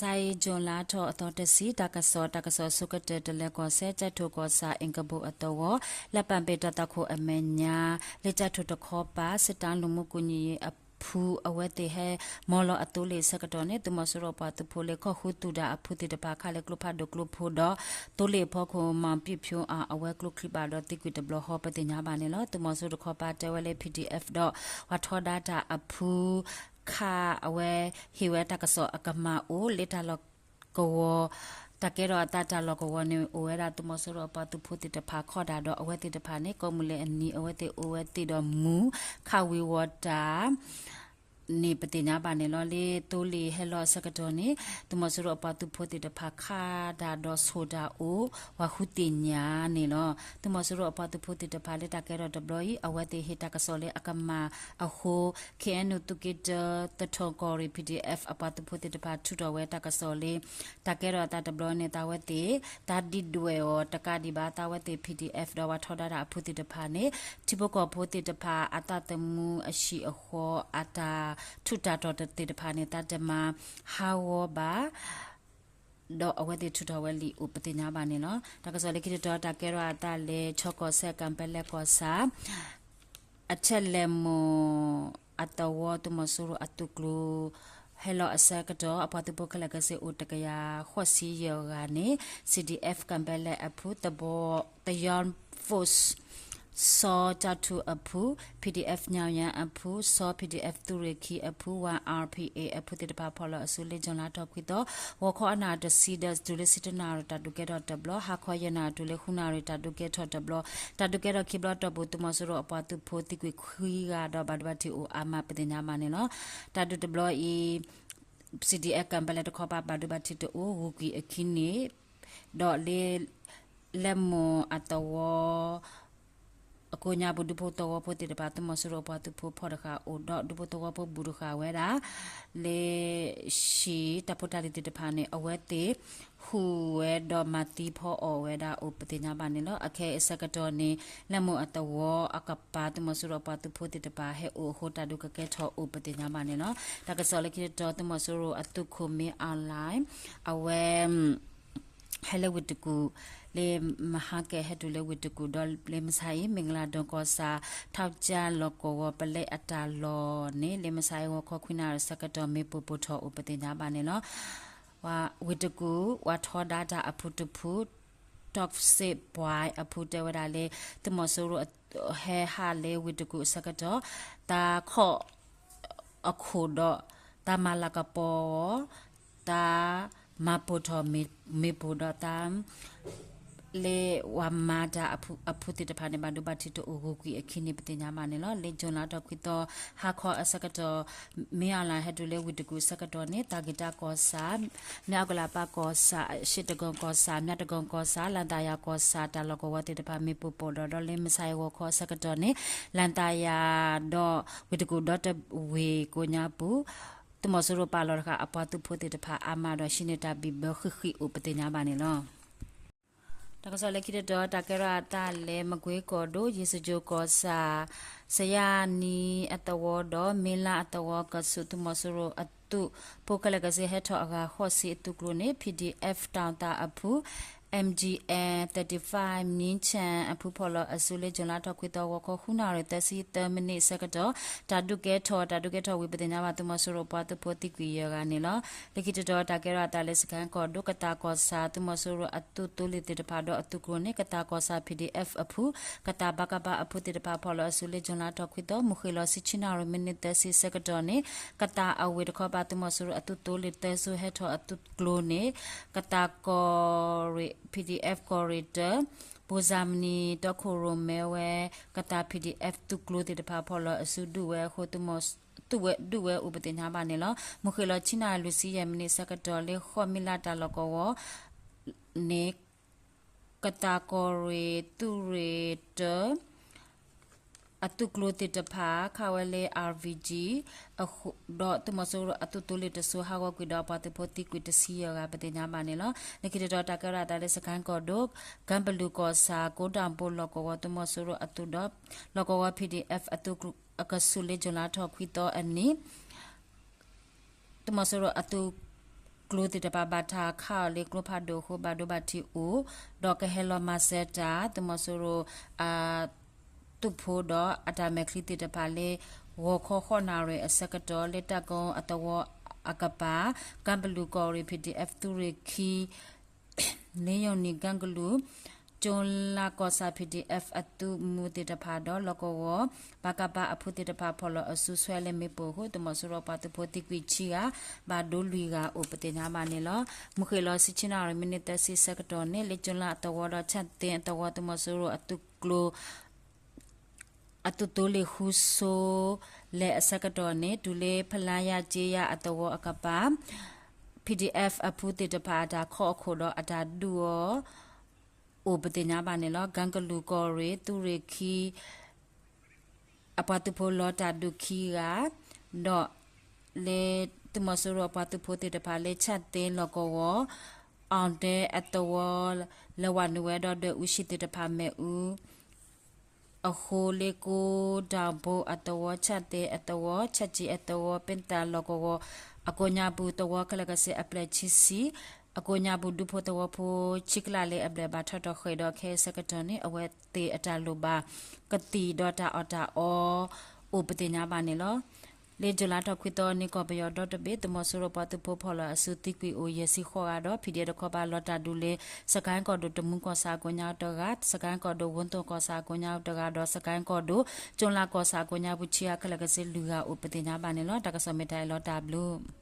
တၢ်အံၤ ကၠူၤလါထီၣ်အသီတဆံ တၢ်ကစီၣ်, တၢ်ကစီၣ်အဆိကတၢၢ် တလဲၤကီၢ်စဲၣ် ကၠဲၣ်ထိၣ်ကီၢ်ဆၣ် အ့ၣ်ကဘိၣ်အသဝီ လၢပာ်ဘ့ၣ်တၢ်သွၣ်ခိၣ်အမဲာ်ညါ လၢကၠဲၣ်ထိၣ်တခီပၤ စစ်တမ်းလူမှုကူညီရေးအဖု အဝဲသ့ၣ်ဟဲမီလီၤအသိလ့ၣ်အဆၢကတီၢ်န့ၣ် သုးမီၤစိရိၤပှၤသုးဖိလၢခီၣ်ဃုသူၣ်တၢ်အဖုသ့ၣ်တဖၣ် ခးလၢကျိဖးဒိၣ်ကျိဖိဒီး သိလ့ၣ်အဖီခိၣ်မီၣ်ပံၣ်ဖၠိအါ အဝဲကျိချံဘၣ်ဒီးသံကွံာ်တဘျီဃီ ပသ့ၣ်ညါဘၣ်န့ၣ်လီၤ. သုးမီၤစိရိၤတခီပၤတဲဝဲလၢ ပီၣ်တီၣ်အဲၣ်ဖ် ဒီးပှၤထီဒါတၢ်အဖု ခးအဝဲ ဟ့ၣ်ဝဲတၢ်ကစီၣ်အကမၣ်အိၣ်လၢတၢ်လီၢ်ကဝီၤ တၢ်ကဲထီၣ်အသးတၢ်လီၢ်ကဝီၤန့ၣ် အိၣ်ဝဲဒၣ်သုးမီၤစိရိၤအပှၤသုးဖိသ့ၣ်တဖၣ်ခီဒၣ်ဒီး အဝဲသ့ၣ်တဖၣ်န့ၣ် ကိးမုၢ်လၢအနံၤ အဝဲသ့ၣ်အိၣ်ဝဲသ့ၣ်ဒီးမူ ခးဝ့ၤဝီၤတၢ် န့ၣ်ပသ့ၣ်ညါဘၣ်န့ၣ်လီၤ. လၢသိလ့ၣ်ဟဲလီၤအဆၢကတီၢ်န့ၣ် သုးမီၤစိရိၤအပှၤသုးဖိသ့ၣ်တဖၣ်ခးဒၣ်ဒီးဆိၣ်တၢ်အိၣ် ပှၤဃုသ့ၣ်ညါန့ၣ်လီၤ. သုးမီၤစိရိၤအပှၤသုးဖိသ့ၣ်တဖၣ်လၢတၢ်ကဲထီၣ်တဘျီအံၤ အဝဲသ့ၣ်ဟ့ၣ်တၢ်ကစီၣ်လၢအကမၣ်အဃိ ခ့ၣ်အဲၣ်ယူၣ် သုးက့တၢ သထူၣ်ကီၢ်ရ့ၣ် ပီၣ်တီၣ်အဲၣ်ဖ် အပှၤသုးဖိသ့ၣ်တဖၣ် ထုးထီၣ်ဝဲတၢ်ကစီၣ်လၢ တၢ်ကဲထီၣ်အသးတဘျီန့ၣ် သးဝဲသ့ၣ် တၢ်ဒုးဒွဲၣ်အီၤတကးဒံးဘၣ် သးဝဲသ့ၣ် ပီၣ်တီၣ်အဲၣ်ဖ် ဒီးပှၤထီဒါတၢ်အဖုသ့ၣ်တဖၣ်န့ၣ် ထံဖိကီၢ်ဖိသ့ၣ်တဖၣ် အသးသမူအဟံၣ်အဃီ အတၢ်ထူးတၢ်တီၤသ့ၣ်တဖၣ်န့ၣ် သးတမၤဟးဂီၤဘၣ် ဒီးအဝဲသ့ၣ်ထုးထီၣ်ဝဲလံာ်အိၣ်ပသ့ၣ်ညါဘၣ်န့ၣ်လီၤ. တၢ်ကစီၣ်လၢခံတတီၤ တၢ်ကဲထီၣ်အသးလၢ ချီကီၢ်စဲၣ် ကၣ်ပဲလဲၣ်ကီၢ်ဆၣ် အထဲလဲၣ်မိၢ်အသဝီ သုးမီၤစိရိၤအသုးကျိၤ ဟဲလီၤအဆၢကတီၢ် အပှၤသုးဖိခဲလၢာ်ကစ့ၢ်အိၣ်တကယၤဃိးဆံယဲၢ်ဂၤန့ၣ် CDF ကၣ်ပဲလဲၣ်အဖု သဘီ သယီ force စီၤကၠၢ်ထူအဖု PDF ညါယါအဖု စီၤ PDF သုးရ့ၣ်ခံအဖု ဝါ RPA အဖုသ့ၣ်တဖၣ် ဖီၣ်လီၤအစုလၢ ကၠူၤလါထီၣ်ခွံသီ ဂီၤခီအနၣ်တဆံဒီး တုၤလၢဆံတၢနၣ်ရံၣ် တၢ်ဒုးကဲထီၣ်တဘျီ ဟါခီယဲၢ်နၣ်ရံၣ် တုၤလၢဃုနၣ်ရံၣ် တၢ်ဒုးကဲထီၣ်တဘျီ တၢ်ဒုးကဲထီၣ်ခံဘျီတီၢ်ပူၤ သုးမီၤစိရိၤအပှၤသုးဖိသံကွံာ်ခွံဂၤဒီး ဘၣ်ဒိဘၣ်ထံးအိၣ်အါမး ပသ့ၣ်ညါဘၣ်န့ၣ်လီၤ. တၢ်ဒုးတဘျီအံၤ CDF ကၣ်ပဲလဲၣ်တခီပၤ ဘၣ်ဒိဘၣ်ထံးတအိၣ် ဂုၤကွံာ်အခံန့ၣ် ဒီးလၢ လဲၣ်မိၢ်အသဝီ အကိးညါပူၤ ဒူဖိသဝီဖိသ့ၣ်တဖၣ် သုးမီၤစိရိၤအပှၤသုးဖိဖီၣ်တဃၣ်အိၣ်ဒီး ဒူဖိသဝီဖိဘူးတဃၣ်ဝဲဒၣ် လၢ ဟံၣ်တၢ်ဖိတၢ်လံၤသ့ၣ်တဖၣ်န့ၣ် အဝဲသ့ၣ် ဟူးဝဲဒီးမၤသံဖီအီၣ်ဝဲဒၣ်အိၣ်ပသ့ၣ်ညါဘၣ်န့ၣ်လီၤ. အခဲအံၤအဆၢကတီၢ်န့ၣ် လၢမိၢ်အသဝီအကပၤ သုးမီၤစိရိၤအပှၤသုးဖိသ့ၣ်တဖၣ် ဟဲအိၣ်အဃိ တၢ်ဒုးကကဲထီၣ်အိၣ်ပသ့ၣ်ညါဘၣ်န့ၣ်လီၤ. တၢ်ကစီၣ်လၢခံတတီၤ သုးမီၤစိရိၤအသုးခိၣ် မ့ၢ် အီၣ်လဲၣ် အဝဲ ဟဲလၢဝ့ၢ်တကူၣ် လၢမဟါကဲ ဟဲတုၤလၢဝ့ၢ်တကူၣ်ဒီး လၢမဆါအံၤ မ့ၢ်ကလၤဒိၣ်ကီၢ်ဆၣ် ထီကၠၢ်လီၢ်ကဝီၤ ပလဲအတၢ်လီၢ်န့ၣ် လၢမဆါအံၤ ဂီၤခီခွံနၣ်ရံၣ်ဆၢကတီၢ် မ့ၣ်ပိၢ်ပိၢ်ထီၣ်အိၣ်ပသ့ၣ်ညါဘၣ်န့ၣ်လီၤ. ဝ့ၢ်တကူၣ် ပှၤထီဒါတၢ်အဖုတဖု Toxic Boy အဖုတဲဝဲဒၣ်လၢ သုးမီၤစိရိၤဟဲဟးလၢဝ့ၢ်တကူၣ်အဆၢကတီၢ် တၢ်ခီၣ် အခိၣ်ဒီး တၢ်မၤလၤကပီၤအီၤ တၢ်မၤပိၢ်ထီၣ်မ့ၣ်ပိၢ်ဒီးတၢ် လၢပှၤမၤတၢ်အဖုသ့ၣ်တဖၣ်န့ၣ် ဘၣ်ဒိဘၣ်ထံးတအိၣ် ဂုၤကွံာ်အခံန့ၣ် ပသ့ၣ်ညါဘၣ်န့ၣ်လီၤ. လၢ June လါထီၣ်ခွံသီ ဟါခီအဆၢကတီၢ် မ့ၢ်အီၣ်လဲၣ်ဟဲတုၤလၢဝ့ၢ်တကူၣ်အဆၢကတီၢ်န့ၣ် သးက့ၤတၢ်ကီၢ်ဆၣ် မၠၣ်အကလးပၢ်ကီၢ်ဆၣ် ရှ့တကီၢ်ကီၢ်ဆၣ် မၠၣ်တကီၢ်ကီၢ်ဆၣ် လၣ်သးယၤကီၢ်ဆၣ် တၢ်လီၢ်ကဝီၤသ့ၣ်တဖၣ် မ့ၣ်ပိၢ်ပိၢ်ဒီး ဒီးလၢမဆါအံၤဂီၤခီအဆၢကတီၢ်န့ၣ် လၣ်သးယၤဒီး ဝ့ၢ်တကူၣ်ဒီတဝ့ၢ်ကိးညါပူၤ သုးမီၤစိရိၤပာ်လီၤတဃၣ် အပှၤသုးဖိသ့ၣ်တဖၣ်အါမးဒီး ဟံးန့ၢ်တၢ်ဘံၣ်ဘၢဃံးဃံးအိၣ်ပသ့ၣ်ညါဘၣ်န့ၣ်လီၤ. တၢ်ကစီၣ်လၢခံတတီၤ တၢ်ကဲထီၣ်အသးလၢ မကွ့ကီၢ်ဒိၣ် ယ့ၣ်စကၠိၣ်ကီၢ်ဆၣ် စယါနံအသဝီဒီး မ့လါအသဝီ ကဆူး သုးမီၤစိရိၤအသုးဖိခဲလၢာ်ကစ့ၢ် ဟဲထီၣ်အဂၤဃိးဆံအသုးကျိၤန့ၣ် ပီၣ်တီၣ်အဲၣ်ဖ် တၢ်သးအဖု MGN thirty-five မံၣ်ဆၣ်အဖု ဖီၣ်လီၤအစုလၢ June လါထီၣ်ခွံသီ ဂီၤခီဃုနၣ်ရံၣ်သၢဆံသၢမံးနံးအဆၢကတီၢ် တၢ်ဒုးကဲထီၣ် တၢ်ဒုးကဲထီၣ်ဝံၤ ပသ့ၣ်ညါဘၣ် သုးမီၤစိရိၤပှၤသုးဖိသံကွံာ်ယဲၢ်ဂၤန့ၣ်လီၤ. လၢခံတတီၤ တၢ်ကဲထီၣ်အသးလၢ စကဲၣ်ကီၢ်ဒိၣ် ကသးကီၢ်ဆၣ် သုးမီၤစိရိၤအသုးသိလ့ၣ်သ့ၣ်တဖၣ်ဒီးအသုးကျိၤန့ၣ် ကသးကီၢ်ဆၣ် ပီၣ်တီၣ်အဲၣ်ဖ် အဖု ကသးဘၣ်ကဘၣ်အဖုသ့ၣ်တဖၣ် ဖီၣ်လီၤအစုလၢ June လါထီၣ်ခွံသီ မုၢ်ဃ့ၢ်လီၤဆံဆံနၣ်ရံၣ် မံးနံးသၢဆံဆၢကတီၢ်န့ၣ် ကသးအဝ့ၢ်တခီပၤ သုးမီၤစိရိၤအသုးသိလ့ၣ်သၢစိၤဟဲထီၣ်အသုးကျိၤန့ၣ် ကသးကီၢ်ရ့ၣ် ပီၣ်တီၣ်အဲၣ်ဖ် ကီၢ်ရ့ၣ်တၢ ဘိၣ်စၣ်မနံၤ တီခိၣ်ရိၣ်မဲဝဲ ကသး ပီၣ်တီၣ်အဲၣ်ဖ် သုးကျိၤသ့ၣ်တဖၣ် ဖီၣ်လီၤအစုဒုးဝဲအဃိ သုးဝဲဒုးဝဲအိၣ်ပသ့ၣ်ညါဘၣ်န့ၣ်လီၤ. မုၢ်ဃ့ၢ်လီၤဆံနၣ်ရံၣ်လွံၢ်ဆံယဲၢ်မံးနံးဆၢကတီၢ်လၢ ဃိးမံလါတၢ်လီၢ်ကဝီၤန့ၣ် ကသးကီၢ်ရ့ၣ်သုးရ့ၣ်တၢ အသုးကျိၤသ့ၣ်တဖၣ် ခးဝဲလၢ အါရ်ဘံၣ်ကၠံ ဒီးသုးမီၤစိရိၤအသုးသိလ့ၣ်တစိၤ ဟးဂီၤကွံာ်ဒီးပှၤသုးဖိသံကွံာ်တဆံယဲၢ်ဂၤ ပသ့ၣ်ညါဘၣ်န့ၣ်လီၤ. လၢခံတတီၤ တၢ်ကဲထီၣ်အသးလၢ စကဲၣ်ကီၢ်ဒိၣ် ကၣ်ဘလူးကီၢ်ဆၣ် ကိးတၢ်ဘိလီၢ်ကဝီၤ သုးမီၤစိရိၤအသုးဒီး လီၢ်ကဝီၤ ပီၣ်တီၣ်အဲၣ်ဖ် အသုးအကဆူးလၢ June လါထီၣ်ခွံသီအနံၤ သုးမီၤစိရိၤအသုး ကျိသ့ၣ်တဖၣ်ဘၣ်တၢ်ခးအီၤလၢကျိဖးဒိၣ်အဃိ ဘၣ်ဒိဘၣ်ထံးအိၣ်, ဒီးကဟဲလီၤမၤစၢၤတၢ် သုးမီၤစိရိၤ သုးဖိဒီးအတၢ်မဲာ်ချံသ့ၣ်တဖၣ်လၢ ဂီၤခီဃိးနၣ်ရံၣ်အဆၢကတီၢ် လၢတၢ်ကီအသဝီအကပၤ ကၣ်ဘလူးကီၢ်ရ့ၣ် ပီၣ်ဒံၣ်အဲၣ် သုးရ့ၣ်ခံ လ့ယိၤနံၣ် ကၣ်ကလူး ကၠိလါကီၢ်ဆၣ် ပီၣ်ဒံၣ်အဲၣ် အသုးမုၢ်သ့ၣ်တဖၣ်ဒီး လီၢ်ကဝီၤ ပကဖ အဖုသ့ၣ်တဖၣ် ဖီၣ်လီၤအစုဆွဲလၢမ့ၣ်ပိၢ်အဃိ သုးမီၤစိရိၤပှၤသုးဖိသံကွံာ်ဆံဂၤ ဘၣ်ဒိလွံၢ်ဂၤအိၣ်ပသ့ၣ်ညါဘၣ်န့ၣ်လီၤ. မုၢ်ဃ့ၢ်လီၤဆံဆံနၣ်ရံၣ် မံးနံးသၢဆံဆၢကတီၢ်န့ၣ် လၢကၠိလါအသဝီဒီး ဆၣ်သ့အသဝီ သုးမီၤစိရိၤအသုးကျိၤ အသုးသိလ့ၣ်ဃုဆိ လဲၤအဆၢကတီၢ်န့ၣ် တုၤလၢဖလါယါကၠ့ယါအသဝီအကပၤ ပီၣ်ဒံၣ်အဲၣ် အဖုသ့ၣ်တဖၣ်အတၢ်ခီအခိၣ်ဒီးအတၢ်ဒုးအီၤ အိၣ်ပသ့ၣ်ညါဘၣ်န့ၣ်လီၤ. ကၣ်ကလူးကီၢ်ရ့ၣ် သုးရ့ၣ်ခံ အပှၤသုးဖိလီၤတၢ်ဒုးခံဂၤ ဒီး လၢသုးမီၤစိရိၤအပှၤသုးဖိသ့ၣ်တဖၣ်လၢ ဆၣ်သ့လီၢ်ကဝီၤ အီၣ်ဒဲအသဝီ လဲၤဝးနုာ်ဝဲဒီးဒွဲၣ်အူဆံသ့ၣ်တဖၣ်မ့ၣ်အူ အဃိ လၢကိးတၢ်ဘိအသဝီ ဆၣ်သ့အသဝီ ဆၣ်ကၠံအသဝီ ပ့တၢ်လီၢ်ကဝီၤ အကိးညါပူၤသဝီခဲလၢာ်ကစ့အဘျဲၣ်ဆံဆံ အကိးညါပူၤဒူဖိသဝီဖိ ဆံကလးလၢအဘျဲၣ်ဘၣ်ထီၣ်ထီၣ်ဃဲၤဒီး ခဲအံၤဆၢကတီၢ်န့ၣ် အဝဲသ့ၣ်အတၢ်လိၣ်ဘၣ်ကသံၣ်ဒီးတၢ်အီၣ်တၢ်အီ အိၣ်ပသ့ၣ်ညါဘၣ်န့ၣ်လီၤ. လၢ July ထီၣ်ခွံသီန့ၣ် ကီၢ်ပယီၤဒီတဘ့ၣ် သုးမီၤစိရိၤပှၤသုးဖိဖီၣ်လီၤအစုသံကွံာ်အိၣ်ယဲၢ်ဆံဃိးဂၤဒီး ဖံးဒဲးတခီပၤလီၤတၢ်ဒုးလၢ စကဲၣ်ကီၢ်ဒိၣ်တမူကီၢ်ဆၣ်အကိးညါတဂၤ, စကဲၣ်ကီၢ်ဒိၣ်ဝူသိၣ်ကီၢ်ဆၣ်အကိးညါတဂၤဒီး စကဲၣ်ကီၢ်ဒိၣ် ကၠိလါကီၢ်ဆၣ်အကိးညါပူၤဆံဂၤခဲလၢာ်ကစ့လွံၢ်ဂၤအိၣ်ပသ့ၣ်ညါဘၣ်န့ၣ်လီၤ. တၢ်ကစီၣ်မ့ၢ်တၢ်အံၤလီၤ တၢ်ဘျုး